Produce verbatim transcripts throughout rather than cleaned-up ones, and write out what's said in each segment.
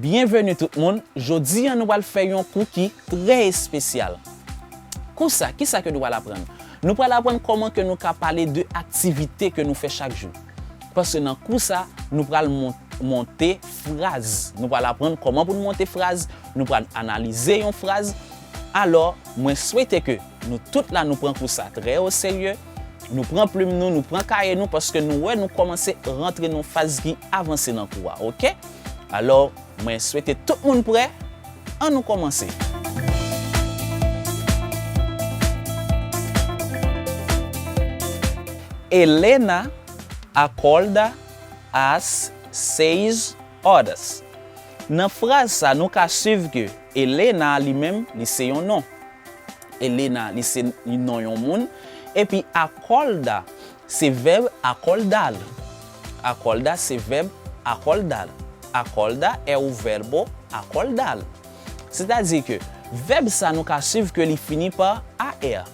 Byenveni tout moun, jodi a nou pral fè yon kou ki trè espesyal. Kou sa, kisa ke nou pral aprann? Nou pral aprann kòman ke nou ka pale de aktivite ke nou fè chak jou. Paske nan kou sa, nou pral mon-, monte fraz. Nou pral aprann kòman pou nou monte fraz, nou pral analize yon fraz. Alò, mwen swete ke nou tout la nou pran kou sa trè o serye, nou pran plim nou, nou pran kaye nou, paske nou wè nou kòmanse rantre nan faz ki avanse nan kou a, oke? Alò, mwen swete tout moun prè, ann nou kòmanse. Helena acorda às seis horas. Nan fraz sa, nou ka swiv ke Helena li menm, li se yon non. Helena, li se non yon moun. Epi acorda, se vèb acordar. Acordar, se vèb acordar. Acordar é o verbo acordar. Sètadi ke vèb sa nou ka swiv ke li fini pa A R.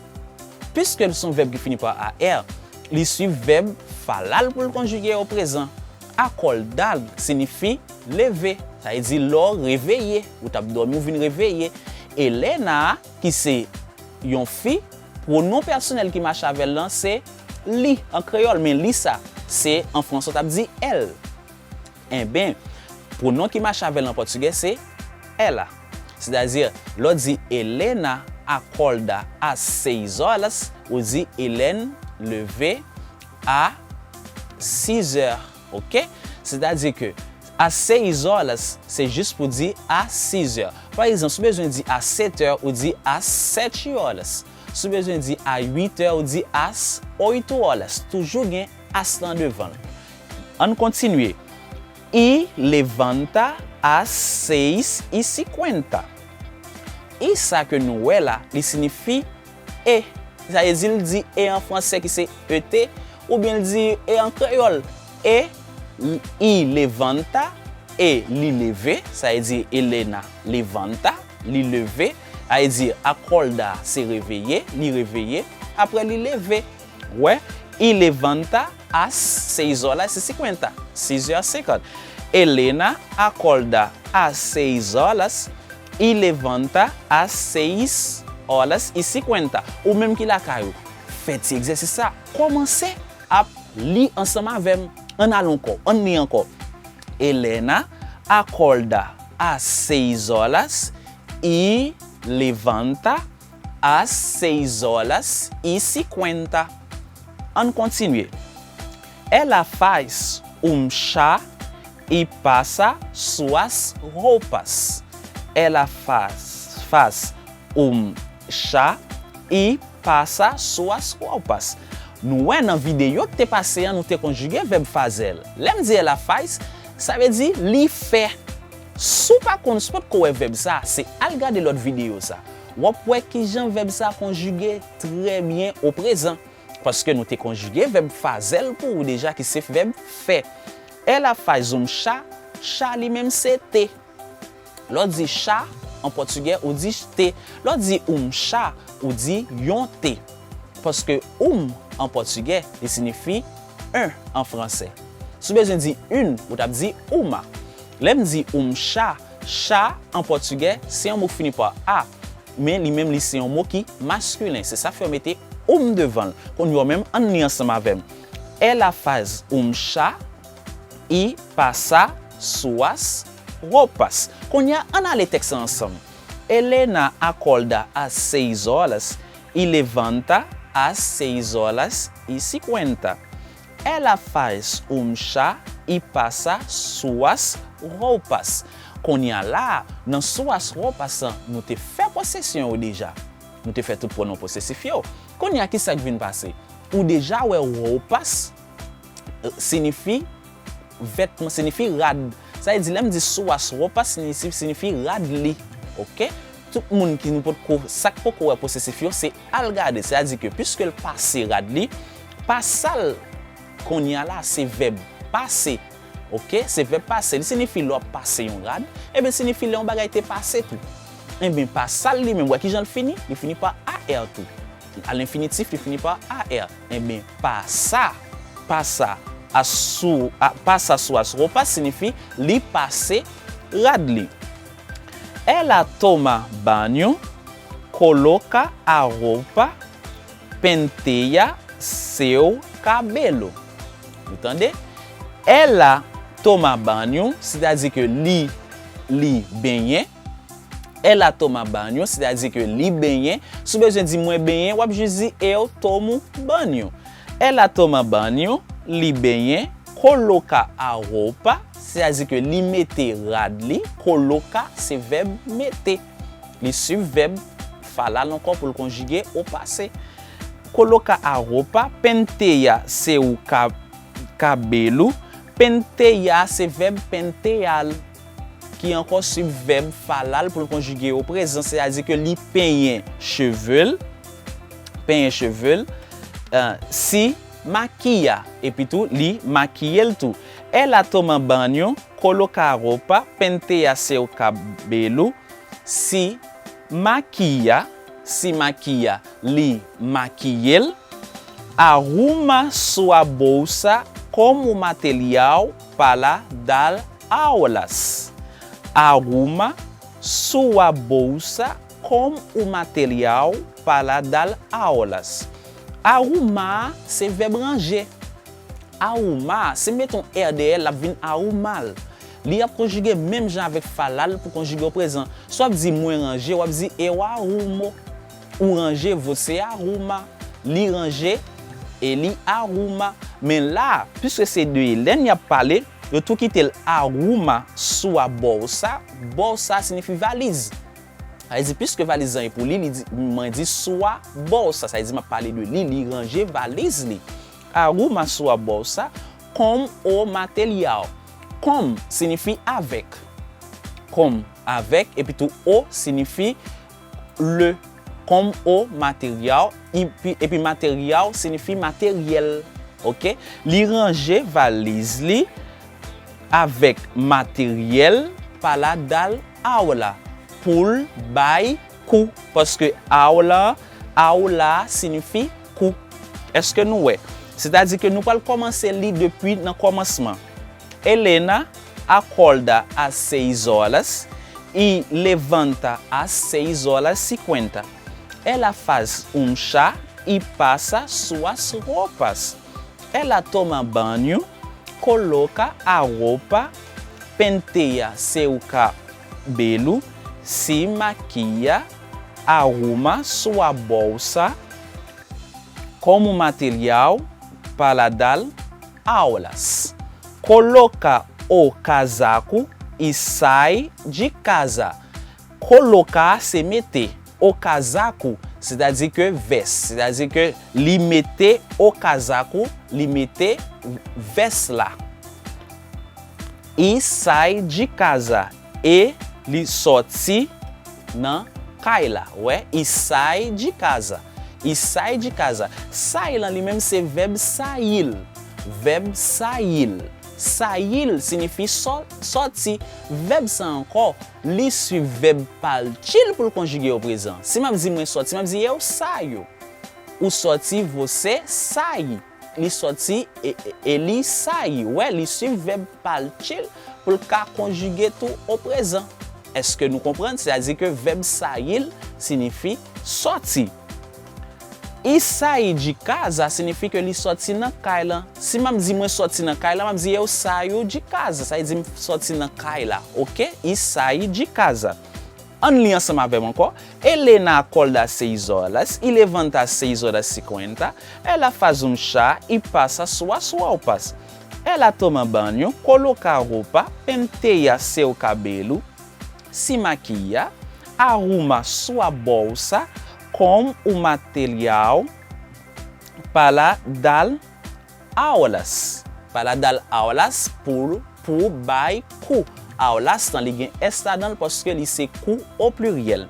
Piske l se yon vèb ki fini pa A R, li swiv vèb falar pou l konjige o prezan. Acordar siyifi leve, sa vle di lè w reveye, ou t ap dòmi, ou vin reveye. Helena, ki se yon fi, pwonon pèsonèl ki mache avè l lan se li an kreyòl, men li sa, se an fransè w t ap di elle. Enben, pwonon ki mache avè l an pòtigè se ela. Sètadi, lè w di Helena acorda às seis horas, ou di Hélène leve a sis è, oke? Sètadi ke a seis horas, se jis pou di a sis è. Pa egzanp, si w bezwen di a sete è, ou di às sete horas. Si w bezwen di a uit è, ou di às oito horas. Toujou gen às lan devan l. Ann kontinye. E levanta às seis e cinquenta. E sa ke nou wè la, li siyifi e. Sa vle di l di e an fransè ki se E T, oubyen l di e an kreyòl. E, e levanta, e li leve, sa vle di Helena levanta, li leve, sa vle di acorda se reveye, li reveye, apre li leve. Wè, e levanta às seis horas e cinquenta, sis è senkant. Helena acorda às seis horas e levanta às seis horas e cinquenta. Ou menm ki lakay ou, fè ti egzèsis sa, kòmanse ap li ansanm avè m. Ann al ankò, ann li ankò. Helena acorda às seis horas e levanta às seis horas e cinquenta. Ann kontinye. Ela faz um chá e passa suas roupas. Ela faz, faz um chá e passa suas roupas. Nou wè nan videyo ki te pase an, nou te konjige vèb fazer. Lè m di ela faz, sa vle di li fè. Si w pa konn, si w potko wè vèb sa, se al gade lòt videyo sa. W ap wè kijan vèb sa konjige trè byen o prezan. Paske nou te konjige vèb fazer pou ou deja, ki se vèb fè. Ela faz um chá, chá li menm se te. Lè w di chá, an pòtigè, ou di te. Lè w di um chá, ou di yon te. Paske um, an pòtigè, li siyifi un, an fransè. Si w bezwen di une, ou t ap di uma. Lè m di um chá, chá, an pòtigè, se yon mo ki fini pa a, men li menm, li se yon mo ki maskilen. Se sa k fè yo mete um devan l. Kounye a w menm, ann li ansanm avè m. Ela faz um chá e passa suas roupas. Kounye a, ann ale tèks la ansanm. Helena acorda às seis horas e levanta às seis horas e cinquenta. Ela faz um chá e passa suas roupas. Kounye a la, nan suas roupas lan, nou te fè posesyon yo deja. Nou te fè tout pwonon posesif yo. Kounye a, ki sa k vin pase? Ou deja wè roupas, eh, siyifi vètman, siyifi rad. Sa vle di, lè m di suas roupas, siyifi, siyifi rad li. Oke? Tout moun ki nou potko, sa k poko wè posesif yo, se al gade. Sètadi ke, piske l pase rad li, pasa l, kounye a la, se vèb pase. Oke? Se vèb pase. Li siyifi lè w ap pase yon rad, ebyen, siyifi lè yon bagay te pase tou. Enben, pasa l li menm, wè kijan l fini? Li fini pa A R tou. A lenfinitif, li fini pa A R. Enben, pasa, pasa, a sou, a, pasa sua as roupas siyifi li pase rad li. Ela toma banho, coloca a roupa, penteia seu cabelo. Ou tande? Ela toma banho, sètadi ke li, li benyen. Ela toma banho, sètadi ke li benyen. Si w bezwen di mwen benyen, w ap jis di eu tomo banho. Ela toma banho, li benyen. Coloca a roupa, sètadi ke li mete rad li. Coloca se vèb mete. Li swiv vèb falar ankò pou l konjige o pase. Coloca a roupa, penteia seu ca-, cabelo. Penteia se vèb pentear ki ankò swiv vèb falar pou l konjige o prezan, sètadi ke li penyen cheve l, penyen cheve l, eh, se maquia, epi tou li makiye l tou. Ela toma banho, coloca a roupa, penteia seu cabelo, se maquia, se maquia, li makiye l. Arruma sua bolsa como material para dar aulas. Arruma sua bolsa como material para dar aulas. Arruma se vèb ranje. Arruma, si m mete yon er dèyè l, l ap vin arruma l. Li ap konjige menm jan avèk falar pou konjige o prezan. Si w ap di mwen ranje, w ap di eu arrumo. Ou ranje, você arruma. Li ranje, ele arruma. Men la, piske se de Hélène y ap pale, yo tou kite l arruma sua bolsa. Bolsa siyifi valiz. Sa vle di, piske valiz lan e pou li, li di, mwen di sua bolsa. Sa vle di, m ap pale de li, li ranje valiz li. Arruma sua bolsa como material. Como siyifi avèk. Como avèk, epi tou o siyifi le. Como material, epi, epi material siyifi materyèl. Oke? Li ranje valiz li avèk materyèl para dar aula, pou l bay kou, paske aula, aula siyifi kou. Èske nou wè? Sètadi ke nou pral kòmanse li depi nan kòmansman. Helena acorda às seis horas e levanta às seis horas e cinquenta. Ela faz um chá e passa suas roupas. Ela toma banho, coloca a roupa, penteia seu cabelo, se maquia, arruma sua bolsa como material para dar aulas. Coloca o casaco e sai de casa. Coloca se mete. O casaco, sètadi ke vès, sètadi ke li mete o casaco, li mete vès la. E sai de casa, e li sòti nan kay la. Wè, e sai de casa. E sai de casa. Sai lan li menm se vèb sair. Vèb sair. Sair siyifi sò-, sòti. Vèb sa ankò, li swiv vèb partir pou l konjige o prezan. Si m ap di mwen sòti, m ap di eu saio. Ou sòti, você sai. Li sòti, e, e, ele sai. Wè, li swiv vèb partir pou l ka konjige tou o prezan. Èske nou konprann? Sètadi ke vèb sair siyifi sòti. E sai de casa siyifi ke li sòti nan kay lan. Si m ap di mwen sòti nan kay lan, m ap di eu saio de casa. Sa vle di m sòti nan kay la. Oke? E sai de casa. Ann li ansanm avè m ankò. Helena acorda às seis horas e levanta às seis horas e cinquenta. Ela faz um chá e passa suas roupas. Ela toma banho, coloca a roupa, penteia seu cabelo, se maquia, arruma sua bolsa com o material para dar aulas. Para dar aulas, pou, pou bay kou. Aulas lan, li gen s ladan l paske li se kou o pliryèl.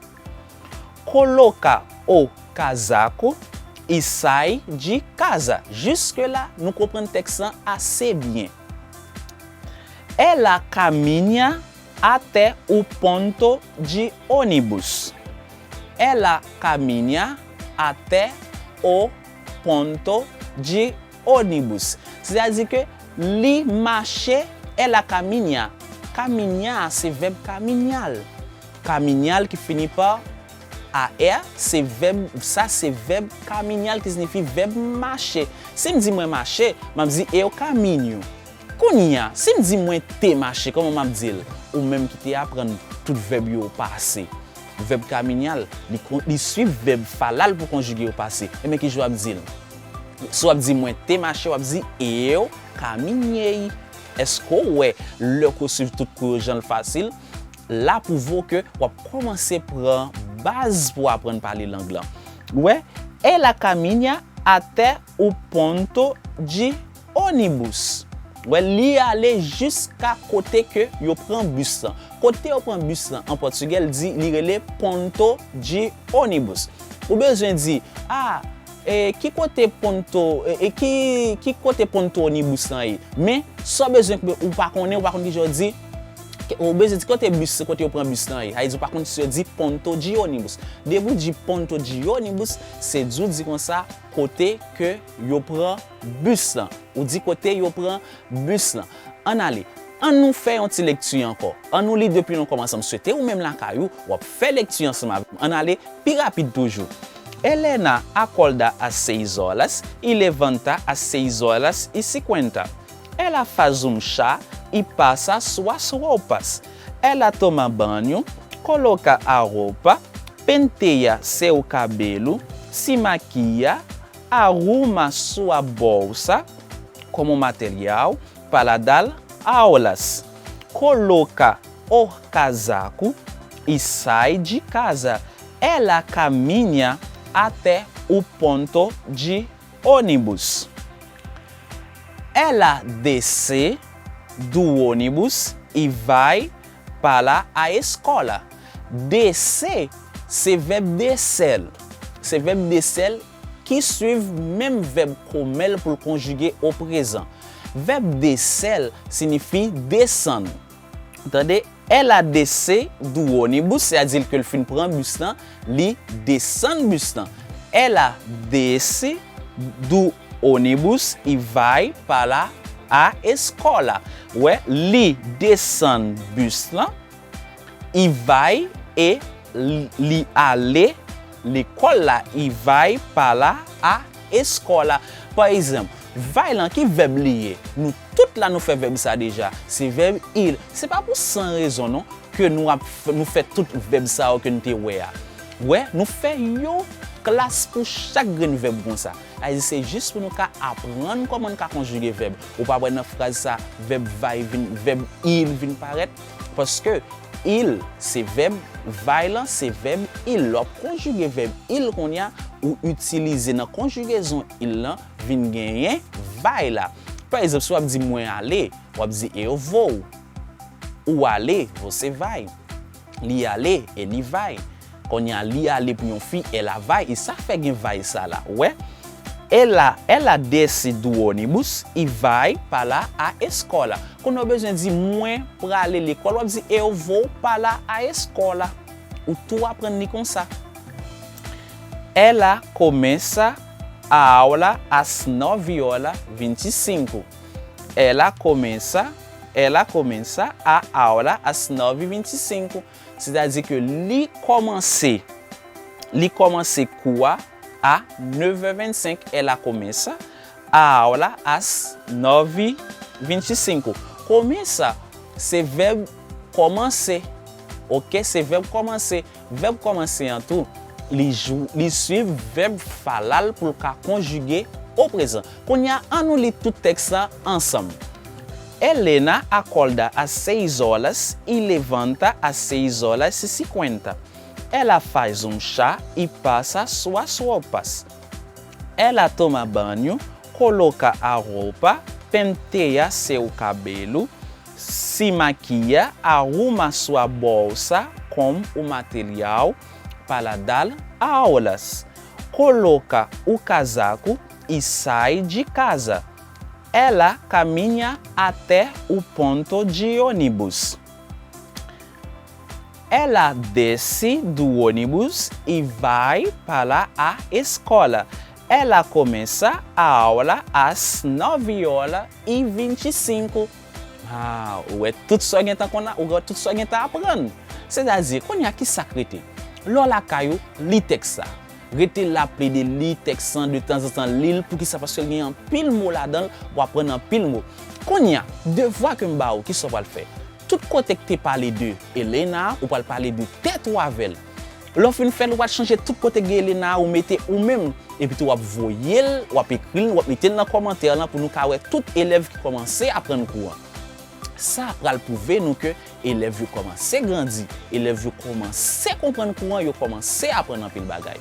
Coloca o casaco e sai de casa. Jiske la, nou konprann tèks lan ase byen. Ela caminha até o ponto de ônibus. Ela caminha até o ponto de ônibus. Sètadi ke li mache, ela caminha. Caminhar se vèb caminhar. Caminhar ki fini pa A R, se vèb, sa se vèb caminhar ki siyifi vèb mache. Si m di mwen mache, m ap di eu caminho. Kounye a, si m di mwen te mache, kòman m ap di l? Ou menm ki te aprann tout vèb yo pase. Vèb caminhar, li, kon- li swiv vèb falar pou konjige yo pase. Ebyen, ki jan w ap di l? Si w ap di mwen te mache, w ap di eu caminhei. Èske w wè, lè ke w swiv tout kou yo jan l fasil, la pwouve w ke w ap kòmanse pran baz pou w aprann pale lang lan. Ou wè, ela caminha até o ponto de ônibus. Ou wè, li ale jiska kote ke yo pran bis lan. Kote yo pran bis lan, an pòtigè, l di, li rele ponto de ônibus. Ou bezwen di, a, e, ki kote ponto, e, e, ki, ki kote ponto ônibus lan ye? Men, sa w bezwen, ou pa konnen, ou pa konn ki jan w di, ke- ou bezwen di kote bis, kote yo pran bis lan ye. Sa vle di ou pa konn si yo di ponto de ônibus. Depi w di ponto de ônibus, se di w di konsa kote ke yo pran bis lan. Ou di kote yo pran bis lan. Ann ale. An nou fè yon ti lekti ankò. An nou li depi nou kòmanse. M swete ou menm lakay ou, w ap fè lekti ansanm avèk mwen. Ann ale pi rapid toujou. Helena acorda às seis horas e levanta às seis horas e cinquenta. Ela faz um chá e passa suas roupas. Ela toma banho, coloca a roupa, penteia seu cabelo, se maquia, arruma sua bolsa como material para dar aulas, coloca o casaco e sai de casa. Ela caminha até o ponto de ônibus. Ela desce do ônibus e vai para a escola. Descer se vèb descer. Se vèb descer ki swiv menm vèb komèl pou l konjige o prezan. Vèb descer siyifi desann. Tande, ela desce do ônibus, sètadi ke l fin pran bis lan, li desann bis lan. Ela desce do ônibus e vai para a escola. Ou wè, li desann bis lan, e vai, e li ale lekòl la, e vai para a escola. Pa egzanp, vai lan ki vèb li ye? Nou tout la nou fè vèb sa deja. Se vèb ir. Se pa pou san rezon non ke nou ap f- nou fè tout vèb sa yo ke nou te wè a. Wè, nou fè yon klas pou chak grenn vèb konsa. Sa vle di se jis pou nou ka aprann kòman n ka konjige vèb. Ou pa wè nan fraz sa, vèb vai vin, vèb ir vin parèt? Paske ir se vèb, vai lan se vèb ir. Lè w ap konjige vèb ir kounye a, ou itilize nan konjigezon ir lan vin genyen vai la. Pa egzanp, si w ap di mwen ale, w ap di eu vou. Ou ale, você vai. Li ale, ele vai. Kounye a, li ale pou yon fi, ela vai, e sa fè gen vai sa la, ou wè? Ela, ela desce do ônibus e vai para a escola. Kounye a, ou bezwen di, mwen prale lekòl, w ap di, eu vou para a escola. Ou tou aprann li konsa. Ela começa a aula às nove horas vinte e cinco. Ela começa, ela começa a aula às nove e vinte e cinco. Sètadi ke li kòmanse, li kòmanse kou a a neuf heures vingt-cinq. Ela começa a aula às nove e vinte e cinco. Começa se vèb kòmanse. Oke, se vèb kòmanse. Vèb kòmanse an tou, li, jou- li swiv vèb falar pou l ka konjige o prezan. Kounye a, ann nou li tout tèks la ansanm. Helena acorda às seis horas e levanta às seis horas e cinquenta. Ela faz um chá e passa suas roupas. Ela toma banho, coloca a roupa, penteia seu cabelo, se maquia, arruma sua bolsa com o material para dar aulas, coloca o casaco e sai de casa. Ela caminha até o ponto de ônibus. Ela desce do ônibus e vai para a escola. Ela começa a aula às nove horas e vinte e cinco. Ah, ou wè tout sa w gentan konn, ou wè tout sa w gentan aprann. Sètadi, kounye a ki sa k rete? Lè w lakay ou, li tèks sa. Rete la, plede li tèks lan detanzantan, li l. Poukisa? Paske l gen anpil mo ladan l, w aprann anpil mo. Kounye a, devwa ke m ba ou, ki sa w pral fè? Tout kote k te pale de Elena a, ou pral pale de tèt ou avè l. Lè w fin fè l, ou pral chanje tout kote k gen Elena a, ou mete ou menm. Epi tou, w ap voye l, w ap ekri l, w ap mete l nan kòmantè lan pou nou ka wè tout elèv ki kòmanse aprann kou an. Sa pral pwouve nou ke elèv yo kòmanse grandi, elèv yo kòmanse konprann kou an, yo kòmanse aprann anpil bagay.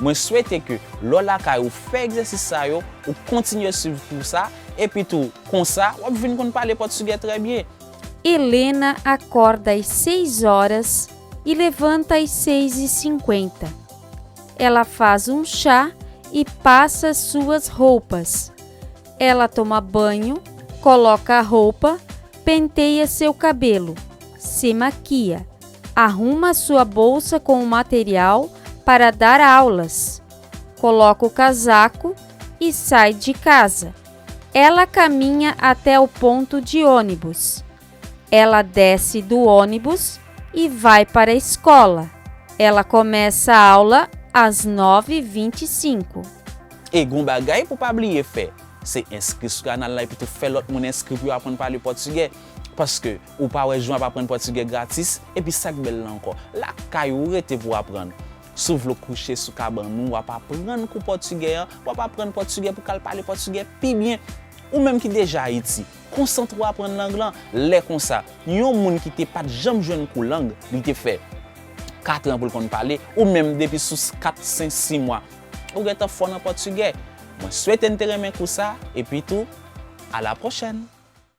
Mwen swete ke lè w lakay ou fè egzèsis sa yo, ou kontinye swiv kou sa, epi tou, konsa, w ap vin konn pale pòtigè trè byen. Helena acorda às seis horas e levanta às seis e cinquenta. Ela faz um chá e passa suas roupas. Ela toma banho, coloca a roupa, penteia seu cabelo, se maquia, arruma sua bolsa com o material para dar aulas, coloca o casaco e sai de casa. Ela caminha até o ponto de ônibus. Ela desce do ônibus e vai para a escola. Ela começa a aula às nove e vinte e cinco. E gon bagay pou pa bliye fè, se enskri sou kanal la epi tou fè lòt moun enskri pou yo aprann pale pòtigè. Paske ou pa wè jan w ap aprann pòtigè gratis, epi sa k bèl la ankò, lakay ou rete pou w aprann. Si w vle w kouche sou kabann ou, w ap aprann kou pòtigè an, w ap aprann pòtigè pou w ka al pale pòtigè pi byen. Ou menm ki deja Ayiti, konsantre w aprann lang lan. Lè konsa, yon moun ki te pa t janm jwenn kou lang, li te fè kat an pou l konn pale, ou menm depi sou kat, senk, sis mwa, ou gentan fò nan pòtigè. Mwen swete n te renmen kou sa, epi tou, a la pwochèn!